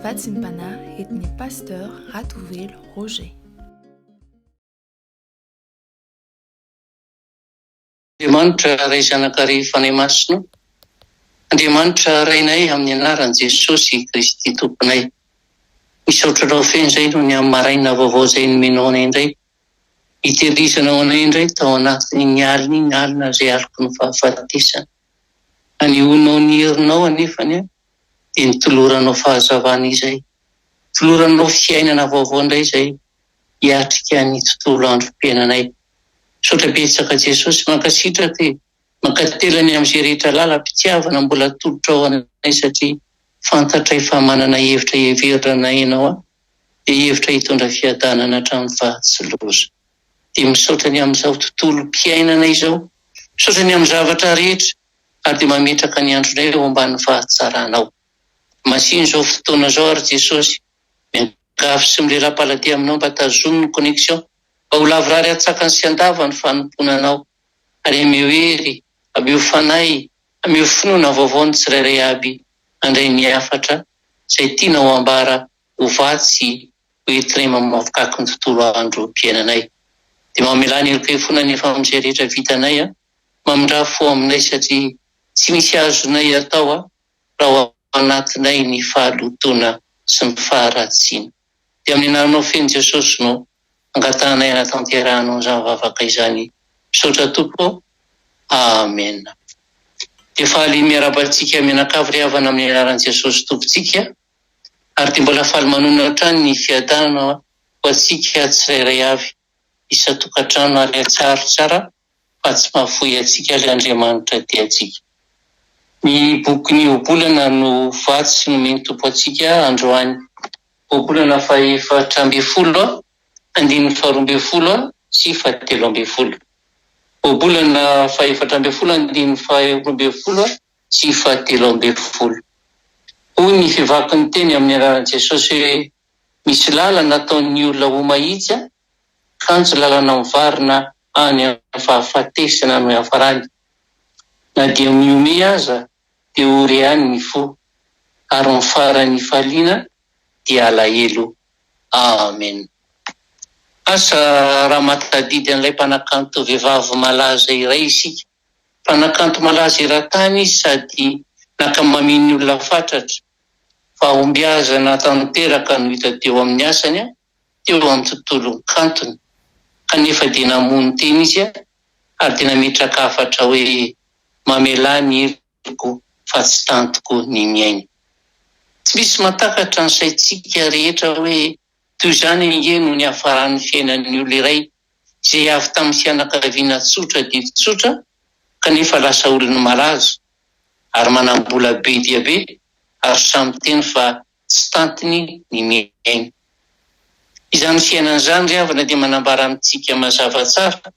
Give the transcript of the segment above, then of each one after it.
Vatsim-panahy entin'ny Pasteur Ratovelo Roger. Andriamanitra Ray Zanaka Ry Fanahy Masina, Andriamanitra Rainay amin'ny anaran'i Jesosy Kristy Tomponay. Misaotra Anao feno izay noho ny amin'ny maraina vaovao izay nomenao anay indray. Nitehirizanao anay indray tao anatin'iny alina iny, alina izay aloky ny fahafatesana. Nanehoanao ny herinao anefany dia nitoloranao fahazavana izay. Toloranao fiainana vaovao indray izay hiatrika ny tontolo androm-piainanay. Misaotra betsaka Jesosy, mankasitraka e! Mankatelina ny amin'izay rehetra lalam-pitiavana mbola atolotrao anay satria fantatray fa manana hevitra hiheverana ianao an, dia hevitra hitondra fiadanana hatramin'ny faha-tsy loza. Dia misaotra ny amin'izao tontolom-piainana izao, misaotra ny amin'ny zavatra rehetra ary dia mametraka ny andronay eo ambanin'ny fahatsaranao. Masino izao fotoana izao ary Jesosy, miangavy sy milela-paladia aminao mba tazomy ny connexion mba ho lavorary antsakany sy andavany fanompoana anao ary ameo hery, ameo fanahy, ameo finoana vaovao ny tsirairay aby handray ny hafatra izay tianao ambara ho vatsy ho entinay mamafikaky ny tontolo androm-piainanay. Dia mamelà ny heloka hifona anefa amin'izay rehetra vitanay a! Mamindrà fo aminay satria tsy misy azonay atao a! Raha ao anatinay ny fahalotoana sy ny faharatsiana. Dia amin'ny anaranao feno Jesosy no angatahanay hanatanterahanao izany vavaka izany. Misaotra Tompo ô. Amen. Dia faly miarahaba antsika mianakavy ry havana amin'ny anaran'i Jesosy Tompontsika. Ary dia mbola faly manonona hatrany ny fiadanana ho antsika tsirairay avy isan-tokantrano ary hatsiaro tsara fa tsy mahafoy antsika ilay Andriamanitra tia antsika. Ny bokin'ny Ohabolana no vatsy nomen'ny Tompo antsika androany. Ohabolana faha-14, andininy faha-12 sy faha-13. Ohabolana faha-14, andininy faha-12 sy faha-13. Hoy ny fivakin'ny teny amin'ny anaran'i Jesosy hoe, Misy lalana ataon'ny olona ho mahitsy, kanjo lalana mivarina any amin'ny fahafatesana no hiafarany. Na dia mihomehy aza dia ory ihany ny fo, ary ny faran'ny hifaliana dia alahelo. Amen. Asa raha mahatadidy an'ilay mpanakanto vehivavy malaza iray isika. Mpanakanto malaza eran-tany izy sady nankamamian'ny olona fatratra. Fahombiazana tanteraka no hita teo amin'ny asany teo amin'ny tontolon'ny kantony, kanefa dia namono tena izy ary dia nametraka hafatra hoe, Mamelà ny heloko fa tsy tantiko ny miaina. Tsy misy mahatakatra ny saintsika rehetra hoe toy izany ange no niafaran'ny fiainan'ny olona iray izay avy tamin'ny fianakaviana tsotra dia tsotra kanefa lasa olona malaza ary manam-bola be dia be ary samy miteny fa tsy tantiny ny miaina. Izany fiainana izany ry havana dia manambara amintsika mazava tsara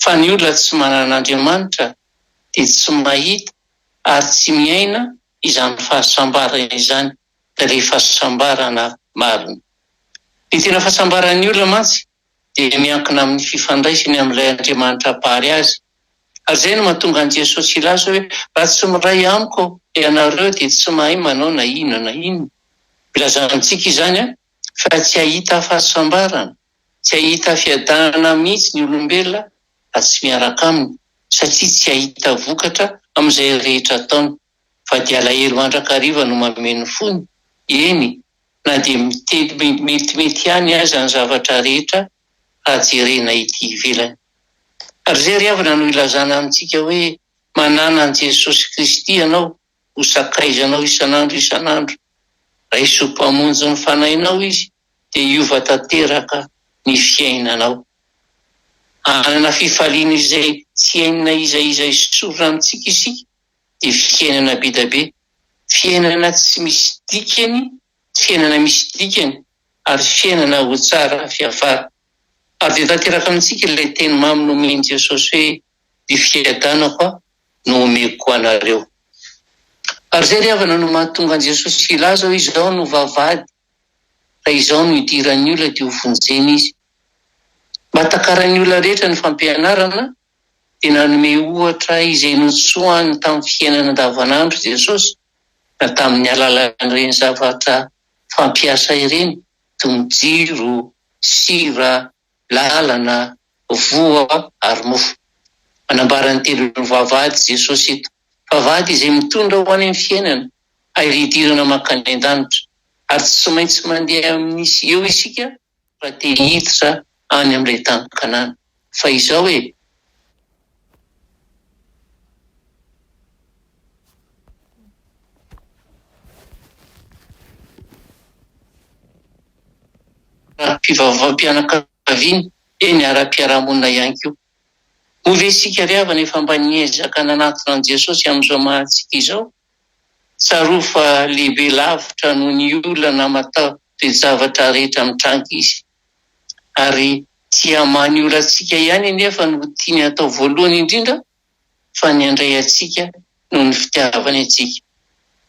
fa ny olona tsy manana an'Andriamanitra dia tsy mahita ary tsy miaina izany fahasambarana izany ilay fahasambarana marina. Ny tena fahasambaran'ny olona mantsy dia miankina amin'ny fifandraisany amin'ilay Andriamanitra Mpahary azy. Ary izay no mahatonga an'i Jesosy hilaza hoe, Raha tsy miray amiko ianareo dia tsy mahay manao na inona na inona. Milaza amintsika izany fa tsy hahita fahasambarana, tsy hahita fiadanana mihitsy ny olombelona raha tsy miaraka aminy, satria tsy hahita vokatra amin'izay rehetra ataony, fa dia alahelo mandrakariva no mameno ny fony, eny, na dia miteny metimety ihany aza ny zavatra rehetra raha jerena ety ivelany. Ary izay ry havana no ilazana amintsika hoe manàna an'i Jesosy Kristy ianao ho sakaizanao isan'andro isan'andro. Raiso ho Mpamonjy ny fanahinao Izy dia hiova tanteraka ny fiainanao. Hanana fifaliana izay tsy hainy na iza iza esorina amintsika isika dia fiainana bedabe Fiainana tsy misy dikany, fiainana misy dikany ary fiainana ho tsara fiafara. Ary dia tanteraka amintsika ilay teny mamy nomen'i Jesosy hoe, Ny fiadanako no omeko anareo. Ary izay ry havana no mahatonga an'i Jesosy hilaza hoe izao no vavahady, raha izao no idiran'ny olona dia ho vonjena izy. Mba hatakaran'ny olona rehetra ny fampianarana dia nanome ohatra izay notsoahiny tamin'ny fiainana andavanandro Jesosy, na tamin'ny alalan'ireny zavatra fampiasa ireny toy ny jiro, sira, lalana, voa ary mofo. Manambara ny tenin'ny vavahady Jesosy eto. Vavahady izay mitondra ho any amin'ny fiainana ary hidirana mankany an-danitra. Ary tsy maintsy mandeha amin'izy eo isika raha te hiditra any amin'ilay tany Kanana. Fa izao e! Ara-pivavaham-pianakaviana, eny ara-piarahamonina ihany koa. Moa ve isika ry havana efa mba niezaka nanatona an'i Jesosy amin'izao maha antsika izao? Tsarovy fa lehibe lavitra noho ny olona aman-toe-javatra rehetra mitranga Izy. Ary tsy hamaha ny olantsika ihany anefa no tiany hatao voalohany indrindra fa ny handray antsika noho ny fitiavany antsika.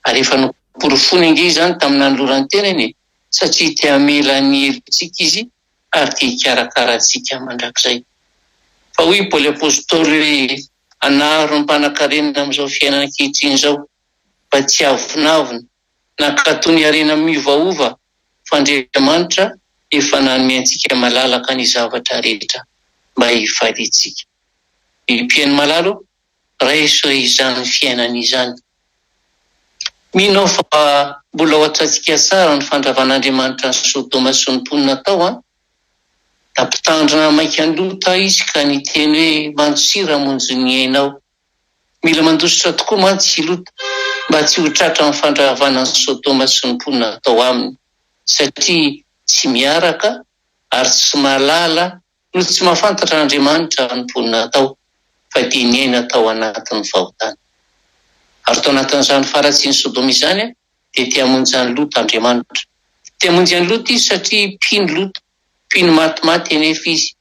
Ary efa noporofoiny ange izany tamin'ny nanolorany tenany e, satria te hamela ny helotsika Izy ary te hikarakara antsika mandrakizay. Fa hoy i Paoly Apostoly hoe, Anaro ny mpanankarena amin'izao fiainana ankehitriny izao, mba tsy hiavonavona, na hankatò ny harena miovaova, fa Andriamanitra efa nanome antsika malalaka ny zavatra rehetra mba hifaliantsika. Ry mpihaino malala ô, raiso re izany fiainana izany. Mino aho fa mbola ao an-tsaintsika tsara ny fandravan'Andriamanitra an'i Sodoma sy ny mponina tao an! Nampitandrina maika an'i Lota izy ka niteny hoe mandosira hamonjy ny ainao. Mila mandositra tokoa mantsy i Lota mba tsy ho tratran'ny fandravana an'i Sodoma sy ny mponina tao aminy, satria tsy miaraka ary tsy mahalala no tsy mahafantatra an'Andriamanitra ny mponina tao, fa dia niaina tao anatin'ny fahotana. Ary tao anatin'izany faharatsian'i Sodoma izany dia te hamonjy an'i Lota Andriamanitra. Te hamonjy an'i Lota Izy satria mpino Lota, mpino matimaty anefa izy.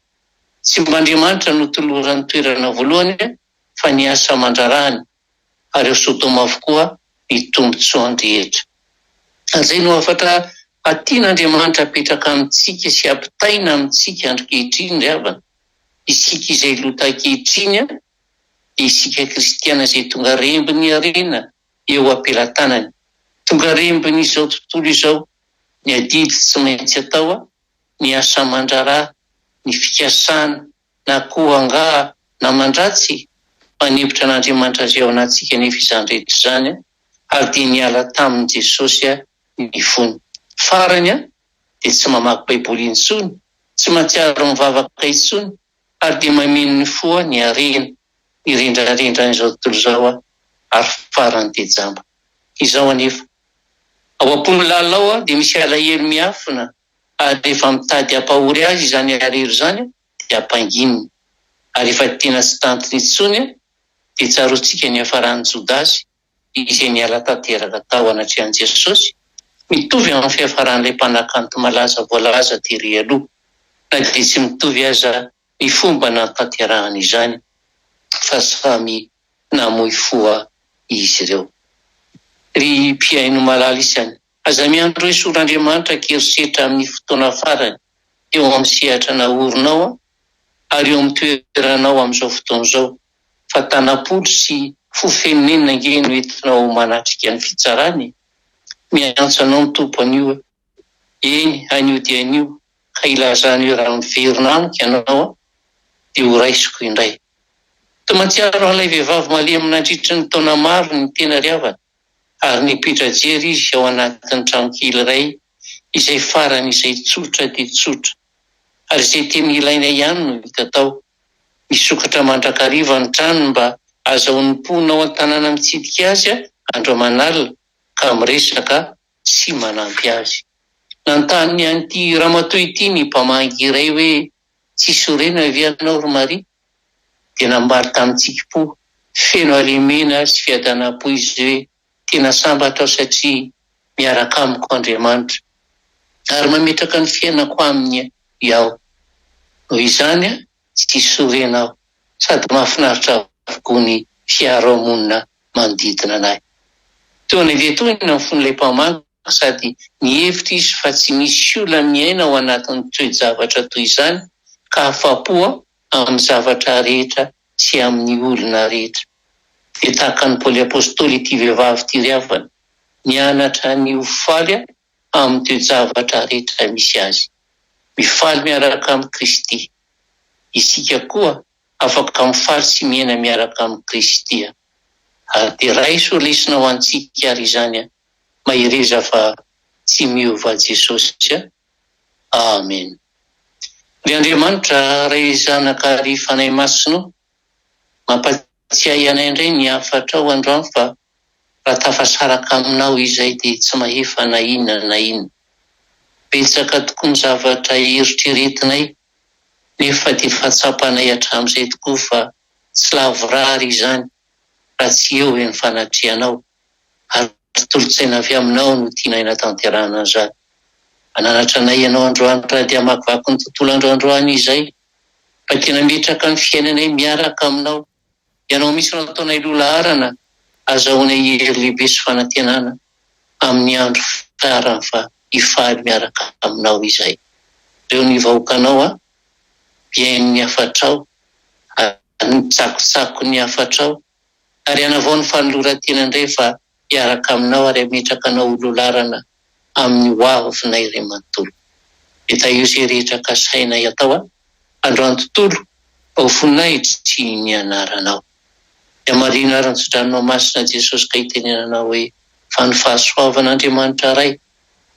Tsy mba Andriamanitra no tolorany toerana voalohany fa ny asa aman-drarahany, ary ao Sodoma avokoa ny tombontsoany rehetra. Ary izay no hafatra tian'Andriamanitra apetraka amintsika sy ampitaina amintsika andro-kehitriny ry havana. Isika izay Lota ankehitriny dia isika kristiana izay tonga rembin'ny harena eo am-pelatanany. Tonga rembin'izao tontolo izao ny adidy tsy maintsy atao, ny asa aman-draharaha, ny fikasana, na koa angaha naman-dratsy? Manempotra an'Andriamanitra izay ao anatintsika anefa izany rehetra izany, ary dia niala tamin'i Jesosy ny fony. Farany, dia tsy mamaky Baiboly intsony, tsy mahatsiaro mivavaka intsony, ary dia mameno ny fo ny harena, ny rendrarendran'izao tontolo izao, ary farany dia jamba. Izao anefa, ao am-pon'ny lalina ao dia misy alahelo miafina, ary rehefa mitady hampahory azy izany alahelo izany dia ampangininy. Ary rehefa tena tsy tantiny intsony dia tsaroantsika ny niafaran'i Jodasy izay niala tanteraka tao anatrehan'i Jesosy, mitovy amin'ny fiafaran'ilay mpanakanto malaza voalaza tery aloha, na dia tsy mitovy aza ny fomba nahatanterahany izany fa samy namoy fo izy ireo. Ry mpihaino malala isany, aza miandry ho esorin'Andriamanitra an-kerisetra amin'ny fotoana farany eo amin'ny sehatra naorinao ary eo amin'ny toeranao amin'izao fotoana izao, fa tanam-polo sy fo feno nenina ange no entinao manatrika ny fitsarana e! Miantso anao ny Tompo anio e! Eny, anio dia anio, ka ilazany hoe raha miverina amiko ianao dia ho raisiko indray. Toa mahatsiaro an'ilay vehivavy malemy nandritry ny taona maro ny tena ry havana, ary nipetra-jery izy ao anatin'ny tranokely iray izay farany izay tsotra dia tsotra, ary izay tena ilaina ihany no hita tao. Misokatra mandrakariva ny tranony mba azahoan'ny mponina ao an-tanàna mitsidika azy andro aman'alina ka miresaka sy manampy azy. Nanontany an'ity ramatoa ity ny mpamangy iray hoe, Tsy sorena ve ianao ry Maria? Dia namaly tamin-tsikim-po feno halemena sy fiadanam-po izy hoe, Tena sambatra aho satria miaraka amiko Andriamanitra, ary mametraka ny fiainako aminy aho. Noho izany, tsy sorena aho, sady mahafinaritra avokoa ny fiarahamonina manodidina an'ahy. Toa nandeha tohina ny fon'ilay mpamangy sady nihevitra izy fa tsy misy olona miaina ao anatin'ny toe-javatra toy izany ka afa-po amin'ny zavatra rehetra sy amin'ny olona rehetra. Dia tahaka an'i Paoly Apostoly ity vehivavy ity ry havana, nianatra ny ho faly. amin'ny toe-javatra rehetra misy azy. Mifaly miaraka amin'i Kristy. Isika koa afaka mifaly sy miaina miaraka amin'i Kristy. Ary dia raiso ho lesona ho antsika ary izany. Mahereza fa tsy miova Jesosy a. Amen. Ry Andriamanitra Ray Zanaka ary Fanahy Masina o, mampatsiahy anay indray ny hafatrao androany fa raha tafasaraka aminao izay dia tsy mahefa na inona na inona. Betsaka tokoa ny zavatra eritreretinay nefa dia efa tsapanay hatramin'izay tokoa fa tsy lavorary izany raha tsy eo ny fanatrehanao ary tolo-tsaina avy aminao no tianay hanatanterahana an'izany. Mananatra anay ianao androany raha dia hamakivaky ny tontolo andro androany izay fa tena metraka ny fiainanay miaraka aminao. Ianao mihitsy no ataonay loha laharana azahoanay hery lehibe sy fanantenana amin'ny andro farany fa hifaly miaraka aminao izahay. Reo ny vahoakanao a, mpihaino ny hafatrao ary mitsakotsako ny hafatrao ary hanavao ny fanoloran-tena indray fa hiaraka aminao ary hametraka anao ho loha laharana amin'ny ho avinay iray manontolo. Dia tahio izay rehetra kasainay atao a, androany tontolo fa ho voninahitry ny anaranao. Dia marino ary ny tsodranonao masina Jesosy ka hitenenanao hoe, Fa ny fahasoavan'Andriamanitra Ray,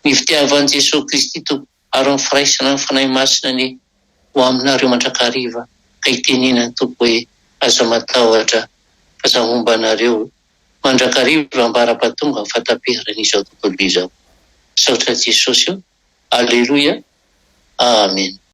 ny fitiavan'i Jesoa Kristy Tompo ary ny firaisana amin'ny Fanahy Masina anie ho aminareo mandrakariva ka hitenenan'ny Tompo hoe, Aza matahotra fa Za homba anareo mandrakariva ambara-pahatonga ny fahataperan'izao tontolo izao. Misaotra Jesosy o! Aleloia! Amen.